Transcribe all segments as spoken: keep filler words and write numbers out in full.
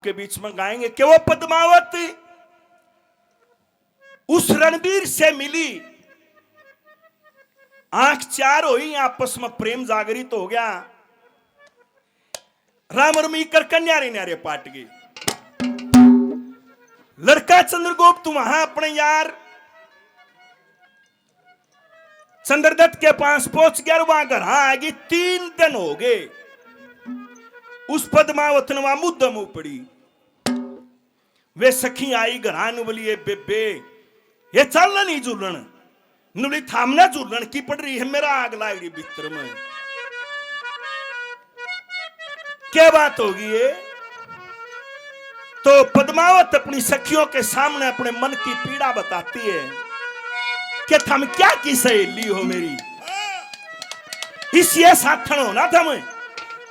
के बीच में गाएंगे कि वो पद्मावत उस रणबीर से मिली, आंख चार हुई, आपस में प्रेम जागृत हो गया। राम रमी कर कन्यारे न्यारे पाट गई। लड़का चंद्रगुप्त वहां अपने यार चंद्रदत्त के पास पहुंच गया और वहां घर आ गई। तीन दिन हो गए। उस पद्मावत ने वहां मुद्दम उपड़ी। वे सखी आई घरां नु बोली, "ए बेबे, ये चल नहीं झूलन, नुली थामना झूलन की पड़ रही है, मेरा आग लाग रही भीतर में।" क्या बात होगी ये? तो पद्मावत अपनी सखियों के सामने अपने मन की पीड़ा बताती है कि थम क्या की सहेली हो मेरी, इस ये साथन हो ना थम,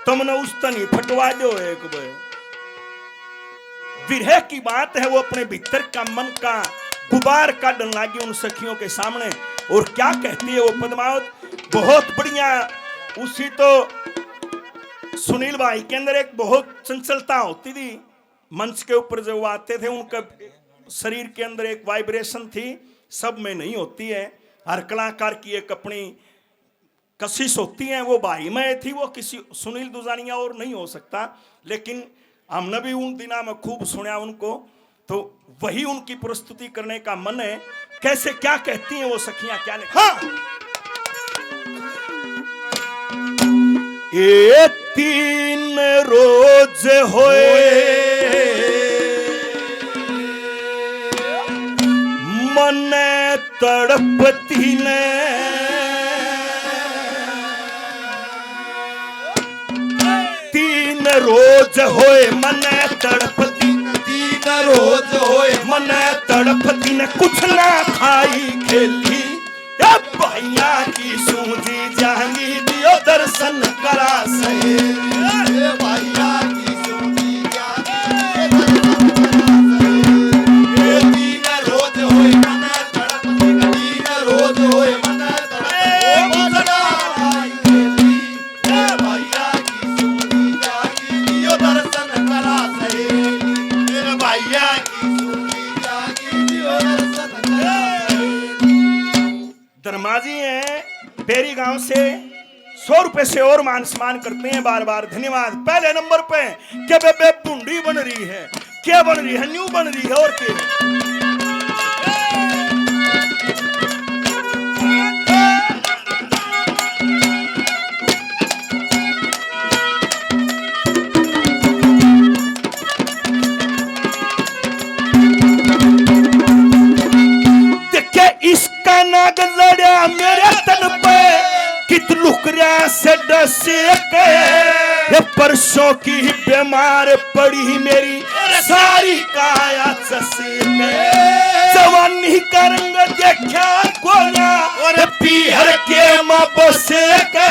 तुमने उस तनी फटवा दो एक बार। विरह की बात है, वो अपने भीतर का मन का गुबार काढन लागी उन सखियों के सामने। और क्या कहती है वो पद्मावत, बहुत बढ़िया। उसी तो सुनील भाई के अंदर एक बहुत चंचलता होती थी, मंच के ऊपर जब वो आते थे उनका शरीर के अंदर एक वाइब्रेशन थी, सब में नहीं होती है। हर कलाकार की एक अपनी कशिश होती है, वो भाई में थी, वो किसी सुनील दुजानिया और नहीं हो सकता। लेकिन हमने भी उन दिना में खूब सुना उनको, तो वही उनकी प्रस्तुति करने का मन है। कैसे, क्या कहती हैं वो सखियां, क्या लिखा? हाँ। ए तीन रोज होए मन्ने तड़पती ने, तीन रोज होए मन्ने तड़पती, तीन रोज होए मन्ने तड़पती ने, कुछ ना खाई खेली। ए भाइया की सूझी जांगी, दियो दर्शन करा सहेली। ए भाइया की सूझी जांगी, ए तीन रोज होए मन्ने तड़पती ने, तीन रोज होए मन्ने तड़पती ने, ए भाइया की सूझी जांगी, दियो दर्शन करा सहेली। ए भाइया की सूझी जांगी, दियो दर्शन करा सहेली। धर्मा जी हैं बेरी गांव से, सौ रुपए से और मान सम्मान करते हैं बार बार, धन्यवाद। पहले नंबर पे के बेबे भुंडी बन रही है, क्या बन रही है, न्यू बन रही है और क्या। देखे इसका नाग लड़ा मेरे तन पे, कित लुक रहा से डस के। ये परसों की बीमार पड़ी मेरी सारी काया चस के। जवानी का रंग देखा कोना और पीहर के माँ बस के।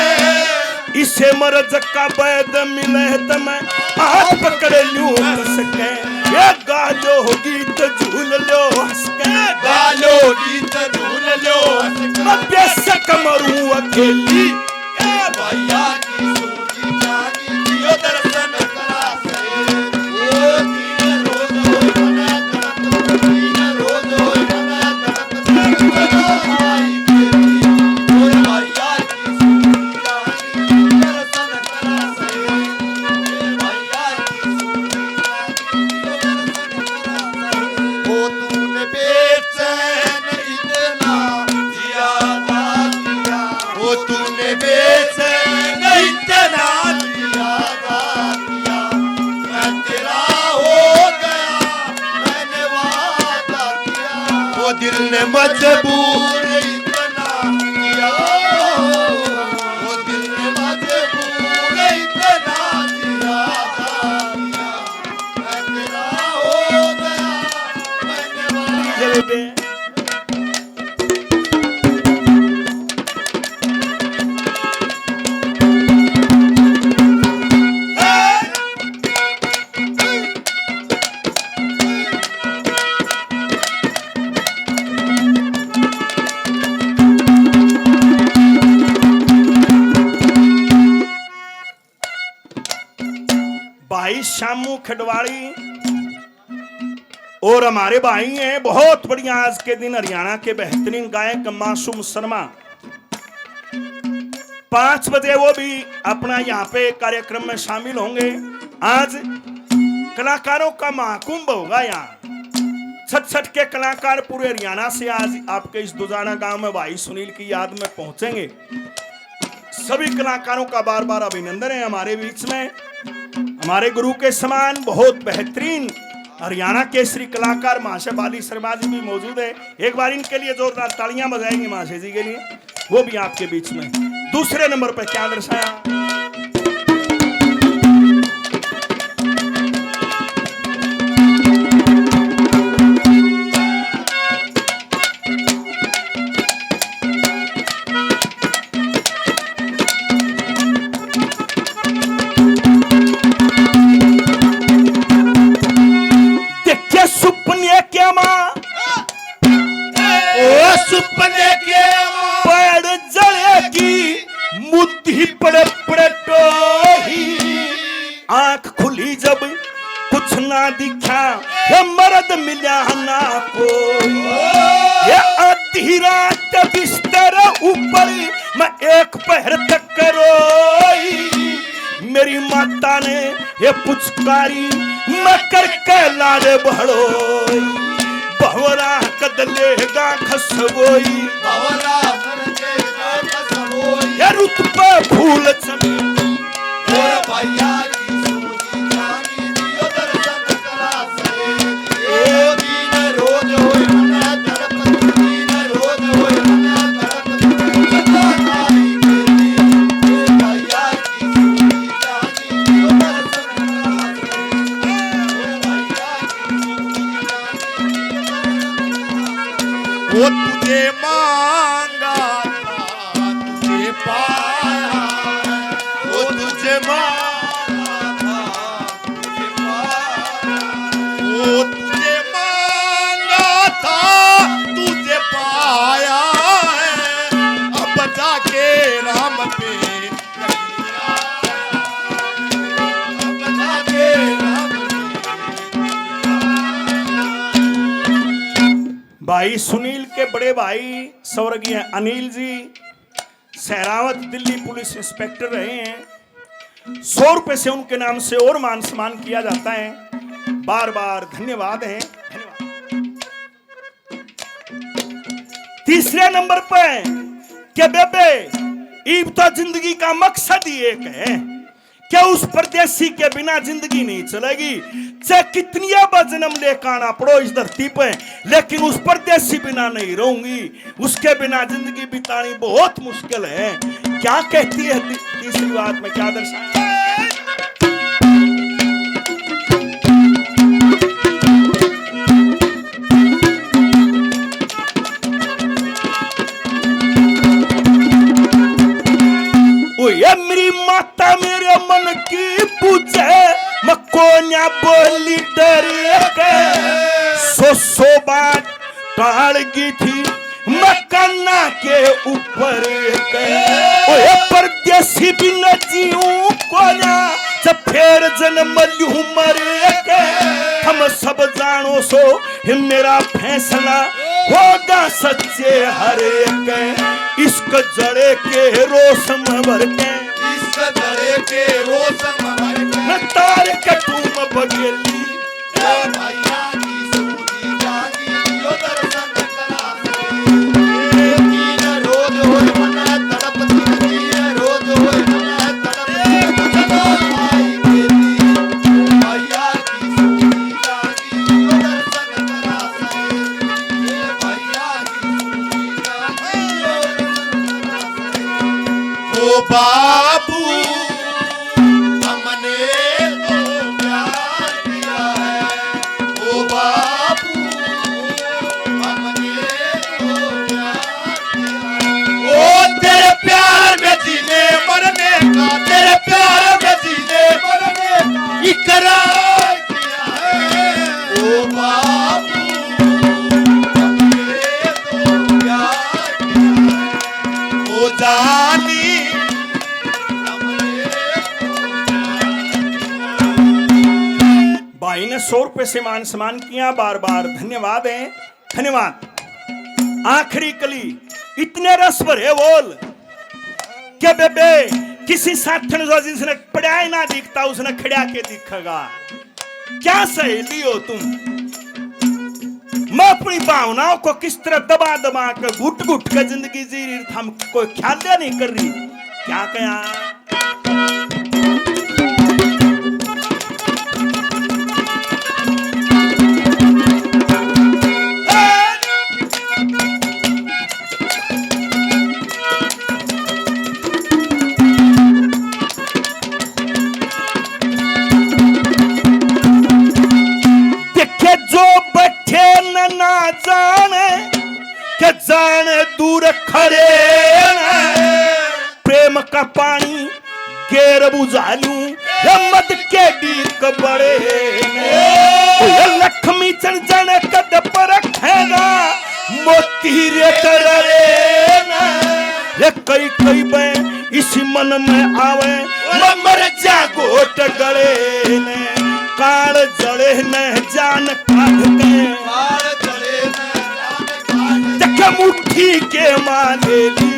इसे मर्ज का वैद मिले त मैं हाथ पकड़ लूं कस के। ये गा लो गीत झूल लो हंस के। गा लो गीत झूल लो हंस के। मैं बेशक मरूं अकेली। ए भैया की सूझी जागी दियो दर्शन करा से। ओ तीन रोज होए मने तड़प, तीन रोज होए मने तड़प। वो तूने बेचैन इतना ज्यादा किया, वो तूने बेचैन इतना ज्यादा किया, मैं तेरा हो गया, मैंने वादा किया। वो दिल ने मजबूर इतना किया, वो दिल ने मजबूर इतना ज्यादा किया, मैं तेरा हो गया, मैंने वादा। भाई शामू खडवाली, और हमारे भाई हैं बहुत बढ़िया, आज के दिन हरियाणा के बेहतरीन गायक मासूम शर्मा, पाँच बजे वो भी अपना यहाँ पे कार्यक्रम में शामिल होंगे। आज कलाकारों का महाकुंभ होगा यहाँ। छठ छठ के कलाकार पूरे हरियाणा से आज आपके इस दुजाना गांव में भाई सुनील की याद में पहुंचेंगे। सभी कलाकारों का बार बार अभिनंदन है हमारे बीच में। हमारे गुरु के समान बहुत बेहतरीन हरियाणा केसरी कलाकार महाशय बाली शर्मा जी भी मौजूद है। एक बार इनके लिए जोरदार तालियां बजाएंगे महाशय जी के लिए, वो भी आपके बीच में। दूसरे नंबर पर क्या दर्शाया? देखे सुपने के माँ, ओ सुपने के माँ, पड़ जलेगी मुद्दी पड़े पड़े टोही। आंख खुली जब कुछ ना दिखा, ये मर्द मिला ना कोई। ये आधी रात बिस्तर ऊपर मैं एक पहर तक रोई। मेरी माता ने ये पुचकारी मैं करके लाड़ भड़ोई। भवरा कद लेगा खसबोई। भवरा कद लेगा खसबोई। ये रुत पे फूल चढ़े। ओ भैया की सूझी जागी दियो दर्शन करा सके। ओ दीन रोज होए मना तड़प, दीन रोज होए मना तड़प, सदा तारी के दिए। ओ भैया की सूझी जागी दियो दर्शन करा सके। ओ भैया की सूझी जागी दियो दर्शन करा सके। वो तुझे मांगा था, तुझे पाया है। वो तुझे मांगा था, तुझे पाया। वो तुझे मांगा था, तुझे पाया है। अब जाके राम पे, अब जाके राम पे। भाई सुनील के बड़े भाई स्वर्गीय अनिल जी सहरावत दिल्ली पुलिस इंस्पेक्टर रहे हैं। सौ रुपए से उनके नाम से और मान सम्मान किया जाता है। बार बार धन्यवाद है, धन्यवाद। तीसरे नंबर पे, के बेबे, इब तो जिंदगी का मकसद ही एक है। क्या उस परदेसी के बिना जिंदगी नहीं चलेगी? चाहे कितनी बार जन्म लेकर आना पड़ो इस धरती पे, लेकिन उस परदेसी बिना नहीं रहूंगी। उसके बिना जिंदगी बितानी बहुत मुश्किल है। क्या कहती है ती-, तीसरी बात में क्या दर्शाया? ओ ये मेरी माता मेरे मन की पूछे, मैं कोन्या बोली डर के। सौ सौ बात टाल गई थी मैं काना के ऊपर के। ओ ये परदेसी बिन जीऊं कोन्या, जब फेर जन्म लूं मर के। हम सब जानो सो मेरा फैसला होगा सच्चे हर एक। इश्क जड़े के रोशम भर के, इश्क जड़े के रोशम भर के। न तार कटूम बगेली। ए भैया की सूझी जागी दियो दर्शन करा। ए दीन रोज होए मना तड़प, दीन रोज होए मना तड़प। भैया की सूझी जागी दियो दर्शन करा। ओ बाबू, हमने तो प्यार किया है। ओ बाबू, हमने तो प्यार किया है। ओ तेरे प्यार में जीने मरने का, तेरे प्यार में जीने मरने का इकरार किया है। ओ बाबू, हमने तो प्यार किया है। ओ जानी, भाई ने सौ रुपए से मान सम्मान किया, बार बार धन्यवाद है, धन्यवाद। आखिरी कली, इतने रस भरे बोल के बेबे, किसी साथण जो जिसने पड़ा ही ना दिखता, उसने खड़ा के दिखेगा। क्या सहेली हो तुम? मैं अपनी भावनाओं को किस तरह दबा दबा के, घुट घुट के जिंदगी जी रही, हम कोई ख्याल नहीं कर रही। क्या कहा? देखे जो बैठे न ना जाने, के जाने दूर खड़े न। प्रेम का पानी गेर बुझा लूं, ये मद के डीक बड़े ने। ओ ये लक्ष्मी चंद जाने कद पर रखेगा, मोती रे तरले ने। ये कई कई बे इसी मन में आवे, मैं मर जा गोट गले ने। काल जले ने जान काट के, देख मुट्ठी के माले ली।